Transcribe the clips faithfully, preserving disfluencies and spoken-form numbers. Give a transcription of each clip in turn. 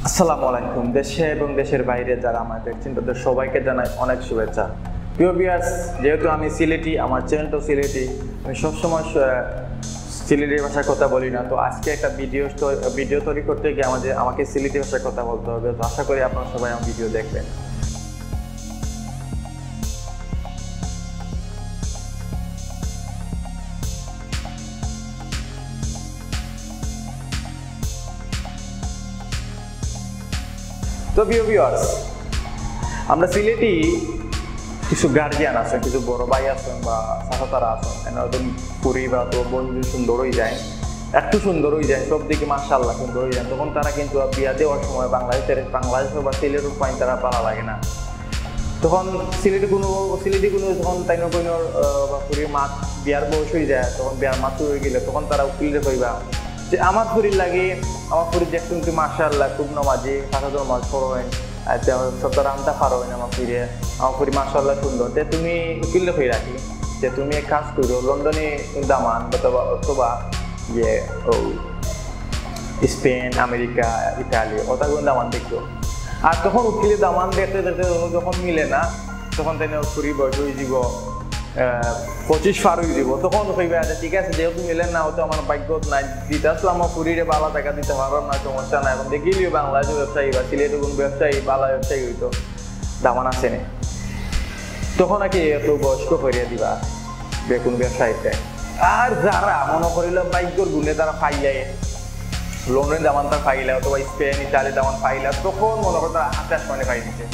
আসসালামু আলাইকুম। দেশে এবং দেশের বাইরে যারা আমায় দেখছেন, তাদের সবাইকে জানাই অনেক শুভেচ্ছা। প্রিয় ভিউয়ার্স, যেহেতু আমি সিলেটি, আমার চ্যানেলটাও সিলেটি, আমি সবসময় স-, সিলেটি ভাষায় কথা বলি না। তো আজকে একটা ভিডিও তো-, ভিডিও তৈরি করতে গিয়ে আমাদের, আমাকে সিলেটি ভাষায় কথা বলতে হবে। তো আশা করি আপনারা সবাই আমার ভিডিও দেখবেন। তো প্রিয় ভিউয়ার্স, আমরা সিলেটি কিছু গার্জিয়ান আছেন, কিছু বড় ভাই আছেন বা চাচা তারা আছেন, এনারা তো ফুরি বা তো বন্ধু সুন্দর হয়ে যায়, একটু সুন্দর হয়ে যায়, সব দিকে মাশাআল্লাহ সুন্দর হয়ে যায়। তখন তারা কিন্তু বিয়া দেওয়ার সময় বাংলাদেশের, বাংলাদেশের বা সিলেটের ফুয়াইন তারা ভালা লাগে না। তখন সিলেটি কোনো, সিলেটি কোনো যখন তাইন কইনর, আহ, বা ফুরির মাত বিয়ার বয়স হয়ে যায়, তখন বিয়ার মাত হয়ে গেলে তখন তারা উকিলরে কইবা যে আমার ফুরির লাগি, আমার ফুরি দেখছইন তো মাশাআল্লাহ খুব নমাজি, পাঁচ ওয়াক্ত নমাজ পড়ইন, আর তে সপ্তাহ রান্তা পারইন আমার ফুরিয়ে, আমার ফুরি মাশাআল্লাহ সুন্দর। তে তুমি উকিলরে কই রাখি যে তুমি এক কাজ করো, লন্ডনি দামান অথবা, অথবা ইয়ে, ও, স্পেন, আমেরিকা, ইতালি, ওটা কিন্তু দামান দেখতো। আর তখন উকিলে দামান দেখতে দেখতে যখন মিলে না, তখন তাইন ফুরি বয়স হয়ে যাব, আহ, পঁচিশ পার হয়ে যাব। তখন কইবা, "আচ্ছা, ঠিক আছে, যেহেতু মিলে না, হয়তো আমার ভাগ্যত নাই, দিতে আসলে আমার ফুরিরে ভালা জাগা দিতে পারো না, সমস্যা নাই, এখন দেখিলিও বাংলাদেশে ব্যবসায়ী বা সিলেটে কোনো ব্যবসায়ী, ভালা ব্যবসায়ী হইতো, দামান আছে নি।" তখন আর কি এত বয়স্ক করিয়া দিবা বেকুন ব্যবসায়ীতে। আর যারা মনে করিল ভাগ্যর গুণে তারা পাইলে, লন্ডনে দামান তারা পাইলে অথবা স্পেন, ইতালি দামান পাইলে, তখন মনে করো তারা হাতে আসমানে পাই দিছে,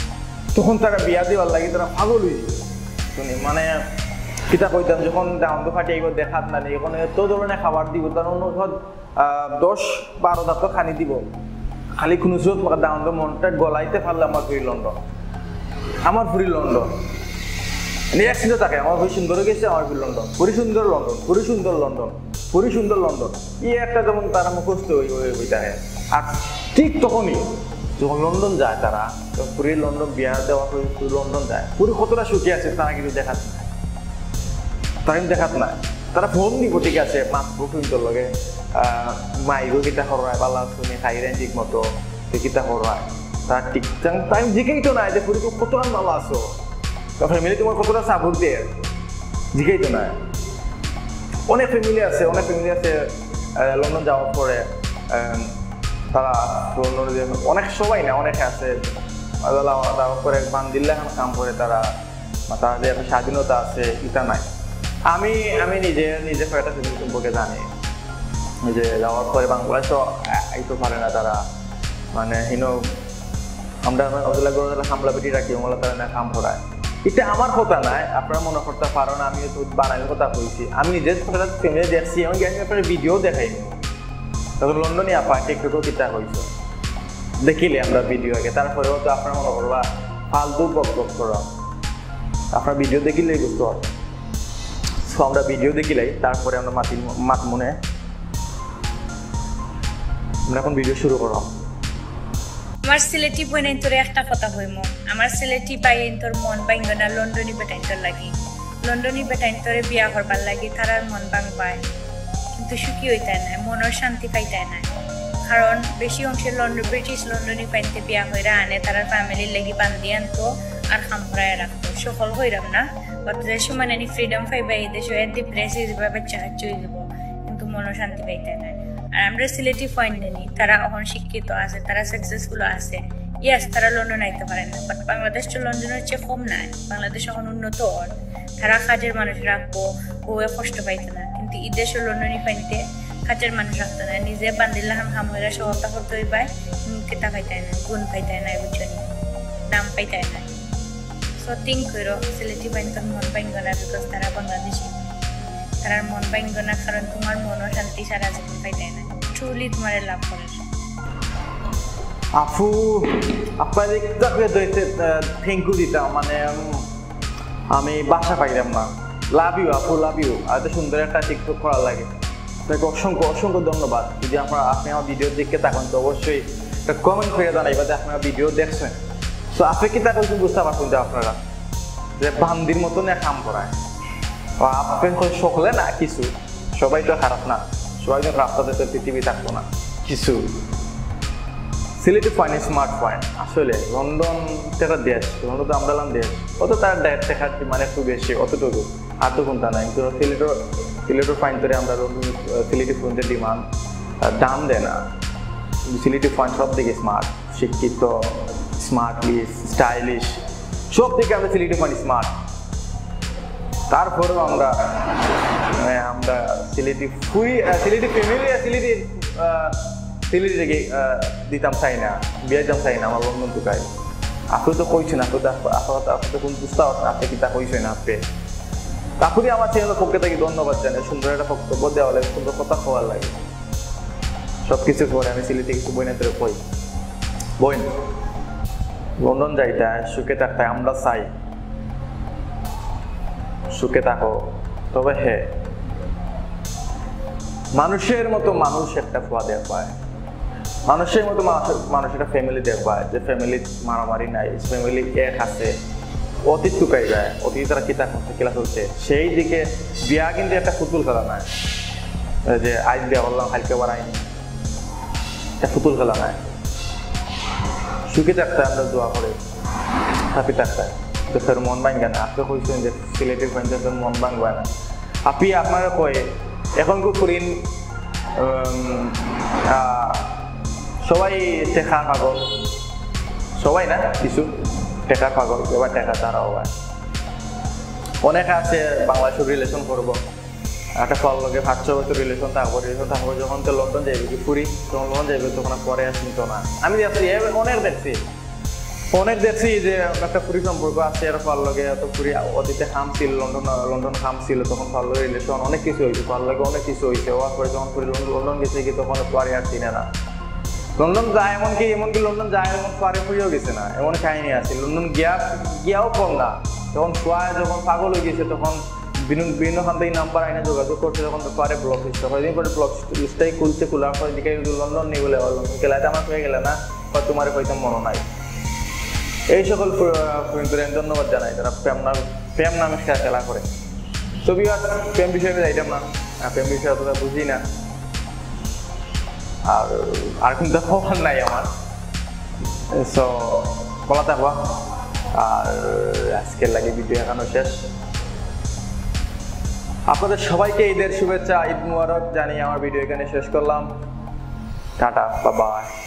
তখন তারা বিয়া দেওয়ার লাগি তারা পাগল হয়ে যাবে। শুনি মানে, কিতা কইতাম, যখন দামান তো ফাটি আইব দেখাত না নেই, ওখানে এত ধরনের খাবার দিব, তার অন্য সব, আহ, দশ বারো দাঁত খানি দিব, খালি কোনো সুরত দামান তো মনটা গলাইতে পারলে আমার ফুরি লন্ডন, আমার ফুরি লন্ডন। মানে এক চিন্তা থাকে, আমার ফুরি সুন্দর হয়ে গেছে, আমার ফুরি লন্ডন, ফুরি সুন্দর লন্ডন, ফুরি সুন্দর লন্ডন, ফুরি সুন্দর লন্ডন। এই একটা যেমন তারা মুখস্থ হয়ে হয়ে হয়ে থাকে। আর ঠিক তখনই যখন লন্ডন যায় তারা, তো ফুরি লন্ডন বিয়া দেওয়া হয়ে ফুরি লন্ডন যায়, ফুরি কতটা সুখী আছে তারা কিন্তু দেখাত না, তারা কিন্তু দেখাত না। তারা ফোন দিব, ঠিক আছে, মাতবো কিন্তু লগে, আহ, মাইগো কিতা করায়, ভালা আছো নি, খাইরে ঠিক মতো, তো কিতা করায়, তারা ঠিক টাইম জিজ্ঞেস তো নাই যে ফুরি কত ভালা আছো, তো ফ্যামিলি তোমার কতটা সাপোর্ট দেয়, জিজ্ঞেস তো নাই। অনেক ফ্যামিলি আছে, অনেক ফ্যামিলি আছে, আহ, লন্ডন যাওয়ার পরে, আহ, তারা লন্ডনে যে অনেক সবাই না, অনেকে আছে, আল্লাহ, তারা করে বান্দিল্লা এখন কাম করে তারা, বা তারা যে একটা স্বাধীনতা আছে, এটা নাই। আমি, আমি নিজে, নিজে কয়েকটা ফ্যামিলি সম্পর্কে জানি, যে যাওয়ার পরে বাংলাদেশও আ-, আইতে পারে না তারা, মানে, হিনো আমরা, আমরা ওগুলা গরু তারা সামলা বেটি রাখি, ওগুলা তারা না কাম করায়। এটা আমার কথা নাই, আপনারা মনে করতে পারেন আমি তো বানাইর কথা কইছি। আমি নিজে ফ্যামিলি দেখছি, এমনকি আমি আপনার ভিডিও দেখাই। তখন লন্ডনে আপা টিকটকও কিতা হইছে, দেখিলে আমরা ভিডিও আগে, তারপরেও তো আপনারা মনে করবা ফালতু বক বক করা, আপনারা ভিডিও দেখিলেই বুঝতে পারবেন। তো আমরা ভিডিও দেখিলাই, তারপরে আমরা মাতি, মাত মনে, আমরা এখন ভিডিও শুরু করলাম। আমার সিলেটি বইনাইন্তরে একটা কথা কইমু, আমার সিলেটি ভাইয়াইন্তর মন ভাঙ্গো না লন্ডনি বেটাইন্তর লাগি। লন্ডনি বেটাইন্তরে বিয়া করবার লাগি তারার মন ভাঙবায়, কিন্তু সুখী হইতায় নায়, মনর শান্তি পাইতায় নায়। কারণ বেশি অংশে লন্ডন, ব্রিটিশ লন্ডনি পাইন্তে বিয়া কইরা আনে, তারার ফ্যামিলির লাগি বান্ধি আনতো আর কাম করায় রাখতো। সকল কইরাম না, but যে সময় নানি ফ্রিডম পাইবা এই দেশে, এর ডিপ্রেস হয়ে যাবা, বাচ্চা কাচ্চা হয়ে যাবো, কিন্তু মনও শান্তি পাইতায় নায়। আর আমরা সিলেটি ফুয়াইন নানি, তারা এখন শিক্ষিত আছে, তারা সাকসেসফুল আছে, ইয়েস, তারা লন্ডন আইতে পারে না, বাট বাংলাদেশ তো লন্ডনের চেয়ে কম নাই। বাংলাদেশ এখন উন্নত অর, তারা কাজের মানুষ রাখবো, বউয়ে কষ্ট পাইতো না, কিন্তু ই দেশও লন্ডনি পাইন্তে কাজের মানুষ রাখতো না, নিজে বান্দিল্লা খান কাম কইরা সফলতা করতে হইবায়, উম, কিতা পাইতায় না, গুণ পাইতায় না, বুঝছো নি? দাম পাইতায় না। সো থিঙ্ক করো, সিলেটি ফুয়াইন্তর মন ভাঙ্গো না, বিকজ তারা বাংলাদেশি। তারার মন ভাঙ্গো না, কারণ তোমার মনও শান্তি সারা জীবন পাইতায় না। ট্রুলি তোমারে লাভ করে। আপু, আপনার একটা থ্যাংক ইউ দিতাম, মানে, উম, আমি ভাষা পাইলাম না। লাভ ইউ আপু, লাভ ইউ। এত সুন্দর একটা টিকটক করার লাগি। আপনাকে অসংখ্য, অসংখ্য ধন্যবাদ। যদি আপনারা, আপনি আমার ভিডিও দেখে থাকেন, তো অবশ্যই একটা কমেন্ট করে জানাইবা যে আপনারা ভিডিও দেখছেন। তো আপনি কিতা কইছেন বুঝতে পারছেন যে আপনারা, যে বান্দির মতন এক কাম করায়। বা আপনি কই সকলে না কিছু, সবাই তো খারাপ না, সবাই তো খারাপ, তাদের তো পৃথিবী থাকতো না। কিছু সিলেটি ফুয়াইন স্মার্ট ফুয়াইন। আসলে লন্ডন তো একটা দেশ, লন্ডন তো আমরার লাখান দেশ, অত তার ডেট দেখার মানে একটু বেশি, অতটুকু আর তো কোনটা নাই। কিন্তু সিলেটর সিলেটর ফুয়াইনতরে আমরা লন্ডন, আহ, সিলেটি ফুয়াইনতরে ডিমান্ড, আহ, দাম দেয় না। সিলেটি ফুয়াইন সব দিকে স্মার্ট, শিক্ষিত, স্মার্টলি স্টাইলিশ, সব দিকে আমরা সিলেটি ফুয়াইন স্মার্ট। তারপরেও আমরা, মানে, আমরা সিলেটি ফুরি, আহ, সিলেটি ফ্যামিলি আর সিলেটি, আহ, সিলেটি থেকে, আহ, দিতাম চাই না, বিয়া দিতাম চাই না আমার লন্ডন তুকাই। আপনি তো কইছেন, আপনি তো আপ-, আপ-, আপনি তো কোন বুঝতে পারছেন, আপনি কিতা কইছেন আপনি। আপনি আমার চ্যানেলের পক্ষ থেকে ধন্যবাদ জানাই, সুন্দর একটা বক্তব্য দেওয়া লাগে, সুন্দর কথা কওয়ার লাগে। সব কিছুর পরে আমি সিলেটি কিছু বইন তোরে কই। বইন, লন্ডন যাইতায়, সুখে থাকতায়, আমরা চাই সুখে থাকো। তবে হ্যাঁ, মানুষের মতো মানুষ একটা ফুয়া দেখবায়, মানুষের মতো মানুষ, মানুষ একটা ফ্যামিলি দেখবায়, যে ফ্যামিলি মারামারি নাই, ফ্যামিলি এক আছে। অতীত তুকাইবায়, অতীত তারা কিতা করছে, কিলা চলছে, সেই দিকে বিয়া কিন্তু একটা ফুতুল খেলা নাই। এই যে আজ বিয়া করলাম, কালকে আবার আইনি, এটা ফুতুল খেলা নাই। সুখে থাকতে আমরা দোয়া করি, হ্যাপি থাকতে। তো ফের মন ভাঙ্গে না, আপনি কইছেন যে সিলেটি ফুয়াইনতর মন ভাঙ্গবা না। আপনি আপনারা কই, এখন কু ফুরিন, উম, আহ, সবাই টেকা পাগল, সবাই না, কিছু টেকা পাগল, এবার টেকা তারা হওয়া। অনেকে আছে বাংলাদেশের রিলেশন করবো, একটা ফুয়ার লগে পাঁচ ছয় বছর রিলেশন থাকবো, রিলেশন থাকবো, যখন তো লন্ডন যাইবে কি ফুরি, তখন লন্ডন যাইবে, তখন আর পরে আর চিনতো না। আমি দেখছি, এ, অনেক দেখছি, অনেক দেখছি যে একটা ফুরি সম্পর্ক আছে, এর ফুয়ার লগে এত ফুরি অতীতে কাম ছিল, লন্ডন, লন্ডন কাম ছিল, তখন ফুয়ার লগে রিলেশন অনেক কিছু হয়েছে, ফুয়ার লগে অনেক কিছু হয়েছে, হওয়ার পরে যখন ফুরি লন্ডন, লন্ডন গেছে কি তখন পরে আর চিনে না। লন্ডন যায় এমনকি, এমনকি লন্ডন যায় এমন ফুয়ারে ফুরিও গেছে না, এমন কাহিনী আছে। লন্ডন গিয়া, গিয়াও কম না, তখন ফুয়া যখন পাগল হয়ে গেছে তখন বিভিন্ন, বিভিন্ন খান থেকে নাম্বার আইনে যোগাযোগ করছে, তখন তো পরে ব্লক লিস্ট, কয়েকদিন পরে ব্লক লিস্টটাই খুলছে, খোলার পরে দিকে লন্ডন নেই বলে, "ও, লন্ডন গেলায় তো আমার হয়ে গেলে না, বা তোমার হয়তো মনে নাই।" এই সকল ফ-, ফ্রেন্ডদের আমি ধন্যবাদ জানাই, তারা প্রেম নাম, প্রেম নামে খে-, খেলা করে। তো ভিউয়ার্স, প্রেম বিষয়ে আমি যাইতাম না, আর প্রেম বিষয়ে অতটা বুঝি না, আর, আর কিন্তু খবর নাই আমার। সো, ভালা থাকবা। আর আজকের লাগি ভিডিও এখানো শেষ। আপনাদের সবাইকে ঈদের শুভেচ্ছা, ঈদ মুবারক জানিয়ে আমার ভিডিও এখানে শেষ করলাম। Tata, bye bye.